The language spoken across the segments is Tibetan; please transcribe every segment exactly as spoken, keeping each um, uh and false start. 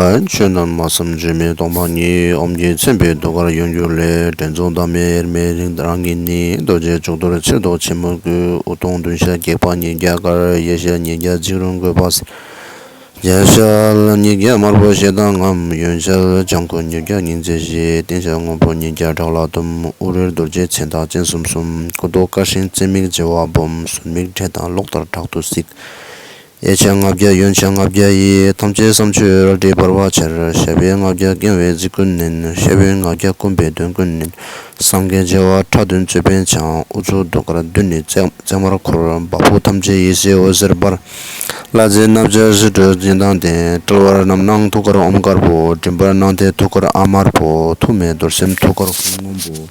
ཆོས་རྣམས་སྨྲ་བསམ་བརྗོད་མེད་སྟོང་པ་ཉིད། ཨོཾ་གྱི་མཚན་དཔེས་གདུགས་དཀར་ཡོངས་གྱུར་ལས། འདྲེན་མཛད་བདག་མེད་དབྱེར་མེད་རང་ཉིད་ནི། རྡོ་རྗེ་མཇུག་ཏུ་ཕྱིར་བཟློག་ཆེན་པོར་བསྐུལ། དབུ་སྟོང་བདུན་ཞལ་སྒེག་པ་ཉིས་བརྒྱ་དཀར། གཡས་ཞལ་ཉིས་བརྒྱ་འཇིགས་རུང་རྒོད་པ་སེལ། རྒྱབ་ཞལ་ཉིས་བརྒྱ་དམར་པོ་ཞེ་སྡང་ངམ། གཡོན་ཞལ་ལྗང་ཁུ་ཉིས་བརྒྱ་སྙིང་རྗེ་བཞད། སྟེང་ཞལ་སྔོན་པོ་ཉིས་བརྒྱ་ཁྲག་ལ་གཏུམ། དབུ་རུས་རྡོ་རྗེ་མཚན་རྟགས་སྤྱན་གསུམ་གསུམ། སྐུ་མདོག་དཀར་ཞིང་རྩེ་མིག་བྱེ་བ་སྦོམ། གཟུགས་མིག་འབྲས་དང་གློག་ལྟར་དྲག་ཏུ་གཟིགས། གཡས་ཕྱག་ལྔ་བརྒྱ་གཡོན་ཕྱག་ལྔ་བརྒྱ་ཡིས། ཐམས་ཅད་བསམ་བརྗོད་རལ་གྲི་འབར་བ་འཕྱར། ཞབས་པད་ལྔ་བརྒྱ་བརྐྱང་བའི་གཟིགས་སྐུ་མནན། ཤ་བོད་ལྔ་བརྒྱ་བསྐུམ་པའི་གདོན་ཀུན་མནན། སངས་རྒྱས་བྱེ་བ་ཕྲག་བདུན་ཅོད་པན་འཆང་། དབུ་གཙུག་གདུགས་དཀར་མདུན་ནས་བརྩེགས་བརྩེགས་མར་འཁོར། བ་སྤུ་ཐམས་ཅད་ཡེ་ཤེས་འོད་ཟེར་འབར། ལྷ་རྫས་སྣ་བརྒྱ་ཞི་ཁྲོའི་སྤྱན་དང་ལྡན། དཔྲལ་བར་རྣམ་སྣང་ཐུགས་ཀར་ཨོཾ་དཀར་པོ། མགྲིན་པར་སྣང་མཐའི་ཐུགས་ཀར་ཨ་དམར་པོ། ཐུགས་མེད་རྡོར་སེམས་ཐུགས་ཀར་ཧཱུྃ་སྔོན་པོ།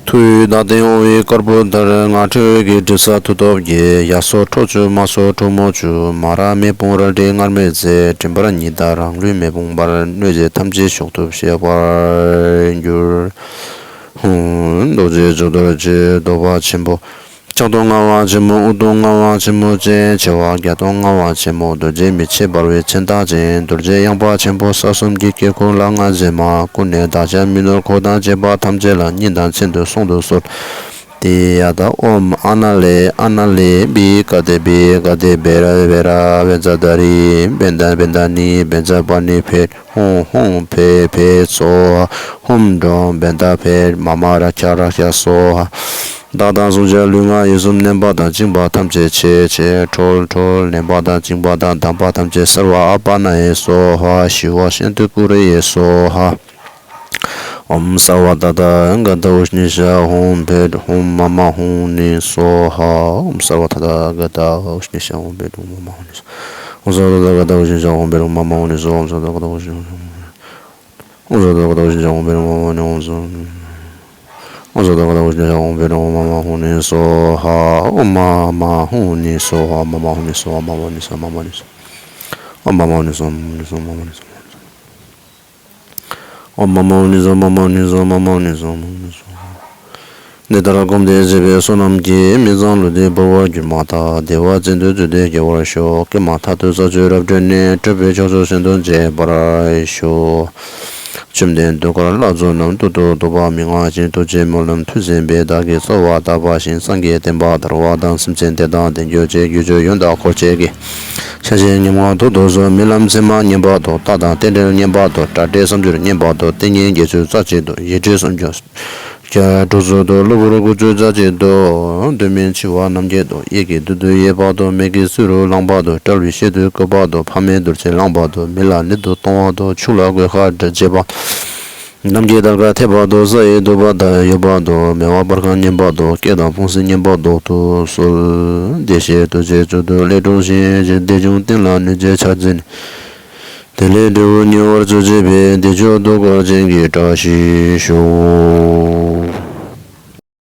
ཐུགས་ཡོད་བདག་བསྟན་དབང་བའི་དཀར་པོ་ལྟར། ངག་འཁྲུལ་འོད་ཀྱི་གྲིབ་སེལ་མཐུ་སྟོབས་ཀྱིས། ཡ་སོགས་ཁྲོ་ཆུ་མ་སོགས་ཁྲོ་མོ་བཅུ། མ་ར་མེ་དཔུང་རལ་གྲིའི་མངར་མོས་མཛད། མགྲིན་པར་ཉི་ཟླ་རང་ལུས་མེ་དཔུང་འབར། གནོད་བྱེད་ཐམས་ཅད་གཞོམ་དུ་ཤེས་པར་འགྱུར། ཧཱུྃ། རྡོ་རྗེ་མཇུག་ཏུ་ཕྱིར་བཟློག་པ་ཆེན་པོ། ཕྱག་རྡོར་ལྔ་པ་ཆེན་མོ། དབུ་སྟོང་ལྔ་པ་ཆེན་མོ་ཅན། མཆེ་བ་བརྒྱ་སྟོང་ལྔ་པ་ཆེན་མོ། རྡོ་རྗེ་མེ་ལྕེ་འབར་བའི་མཚན་རྟགས་ཅན། རྡོ་རྗེ་ཡངས་པ་ཆེན་པོ་ས་གསུམ་གྱི་དཀྱིལ་འཁོར་ལ་ལྔ་འཛིན་མ། ཀུན་ནས་བདག་ཅག་མི་ནོར་འཁོར་དང་བཅས་པ་ཐམས་ཅད་ལ་སྙན་དང་མཚན་དུ་གསུང་དུ་གསོལ། ཏདྱ་ཐཱ། ཨོཾ་ཨ་ན་ལེ་ཨ་ན་ལེ་བི་ཀ་ཏེ་བི་ཀ་ཏེ་བེ་ར་བེ་ར་བེ་ཛ་ད་རི་བེ་ད་བེ་ད་ནི་བེ་ཛ་པ་ནི་ཕཊ། ཧཱུྃ་ཧཱུྃ་ཕཊ་ཕཊ་སྭཱ་ཧཱ། ཧཱུྃ་ཌོམ་བེ་ད་ཕཊ་མ་མ་རཀྵ་རཀྵ་སྭཱ་ཧཱ། བདག་དང་བསྲུང་བྱ་ལུས་ངག་ཡིད་གསུམ་མནན་པ་དང་བཅིངས་པ་ཐམས་ཅད་ཆད་ཆད་ཁྲོལ་ཁྲོལ། མནན་པ་དང་བཅིངས་པ་དང་བསྡམས་པ་ཐམས་ཅད་སརྦ་ཨ་པ་ན་ཡེ་སྭཱ་ཧཱ། ཤི་ཝ་ཤཱནྟི་ཀུ་རི་ཡེ་སྭཱ་ཧཱ། ཨོཾ་སརྦ་ད་ཐ་ག་ཏ་ཨུ་ཤི་ནི་ཤ་ཧཱུྃ་ཕཊ་ཧཱུྃ་མ་མ་ཧཱུྃ་ནི་སྭཱ་ཧཱ། ཨོཾ་སརྦ་ད་ཐ་ག་ཏ་ཨུ་ཤི་ནི་ཤ་ཧཱུྃ་ཕཊ་ཧཱུྃ་མ་མ་ཧཱུྃ་ནི་སྭཱ་ཧཱ། ཨོཾ་སརྦ་ད་ཐ་ག་ཏ་ཨུ་ཤི་ནི་ཤ་ཧཱུྃ་ཕཊ་ཧཱུྃ་མ་མ་ཧཱུྃ་ནི་སྭཱ་ཧཱ། ཨོཾ་སརྦ་ད་ཐ་ག་ཏ་ཨུ་ཤི་ནི་ཤ་ཧཱུྃ་ཕཊ་ཨོཾ་སྭ་ཏྭ་ཀ་ཏྭ་ཨུ་ཤི་ནི་ཤ་ཧཱུྃ་ཕཊ་ཨོཾ་མ་མ་ཧཱུྃ་ནི་སྭཱ་ཧཱ། ཨོཾ་མ་མ་ཧཱུྃ་ནི་སྭཱ་ཧཱ། མ་མ་ཧཱུྃ་ནི་སྭཱ་ཧཱ། མ་མ་ཧཱུྃ་ནི་སྭཱ་ཧཱ། མ་མ་ཧཱུྃ་ནི་སྭཱ་ཧཱ། མ་མ་ཧཱུྃ་ནི་སྭཱ་ཧཱ། ཨོཾ་མ་མ་ཧཱུྃ་ནི་སྭཱ་ཧཱ། མ་མ་ཧཱུྃ་ནི་སྭཱ་ཧཱ། མ་མ་ཧཱུྃ་ནི་སྭཱ་ཧཱ། མ་མ་ཧཱུྃ་ནི་སྭཱ་ཧཱ། འདི་ལྟར་བསྒོམས་ཏེ་བཞེས་པའི་བསོད་ནམས་ཀྱིས། མི་གཙང་ལུས་འདི་འབུལ་བར་གྱུར་མ་ཐག། བདེ་བ་ཅན་དུ་བརྫུས་ཏེ་སྐྱེ་བར་ཤོག། ཀྱེ་མ་མཐར་ཐུག་ས་བཅུད་རབ་བཀྲོལ་ནས། སྤྲུལ་པའི་ཕྱོགས་བཅུ་གསན་དུ་བྱེད་པར་ཤོག། བཅོམ་ལྡན་གདུགས་དཀར་ལྷ་ཚོགས་རྣམས། ཏུ་ཏུ་བཟློག་པ་མི་མངའ་ཞིང་། ཐུགས་རྗེའི་སྨོན་ལམ་མཐུ་ཆེན་པོས། བདག་གིས་གསོལ་བ་བཏབ་པ་བཞིན། སངས་རྒྱས་བསྟན་པ་དར་བ་དང་། སེམས་ཅན་བདེ་དང་ལྡན་གྱུར་ཅིག། རྒྱུ་ཕྱོགས་ཡོངས་དག་འཁོར་བཅས་ཀྱི། ཆགས་ཞེན་ཉོན་མོངས་དུག་ཏུ་གསོ། རྨི་ལམ་མཚན་མ་བསྙེན་པ་དང་། རྟགས་དང་རྟེན་འབྲེལ་བསྙེན་པ་དང་། དྲག་དྲན་བསམ་སྦྱོར་བསྙེན་པ་དང་། ཏིང་ངེ་འཛིན་རྩ་གཅིག་ཏུ། ཡིད་སྤྲུལ་བསམ་སྦྱོར། བྱ་སྒྲོ་འཛུགས་དང་གློ་བུར་དགུག་གཅོད་རྩ་གཅིག་ཏུ། གདོད་མའི་འཆི་བ་རྣམ་བསྐྱེད་དང་། གཡས་ཀྱི་བདུད་བཏུལ་གཡས་པ་དང་། མིག་གི་བསེ་རུ་བླངས་པ་དང་། དཔྲལ་བའི་ཤེལ་དུ་བཀོད་པ་དང་། ཕ་མའི་རྡུལ་ཕྲན་བླངས་པ་དང་། མི་ལ་ནད་དུ་གཏོང་བ་དང་། ཕྱུགས་ལ་གོད་ཁ་འབྱེད་པ། ནམ་མཁའི་ཟླ་སྐར་འཐེབ་པ་དང་། ས་ཡི་རྡུལ་བབས་དང་གཡོ་བ་དང་། མེ་དབལ་སྤར་ཁ་བསྙེན་པ་དང་། སྐད་དང་ཕུང་སྲི་བསྙེན་པ་དང་དུ་གསོལ། བདེ་གཤེགས་རྡོ་རྗེ་གཙུག་ཏོར་ལས་འཁྲུངས་ཤིང་། རྗེ་བདེ་འབྱུང་བསྟན་ལ་གནོད་བྱེད་ཆགས་འཛིན། དེ་ལས་འབྲས་བུ་ཉེ་བར་འཚོ་བྱེད་པའི། བདེ་མཆོག་ཏུ་བཀོད་ཅན་གྱི་བཀྲ་ཤིས་ཤོག།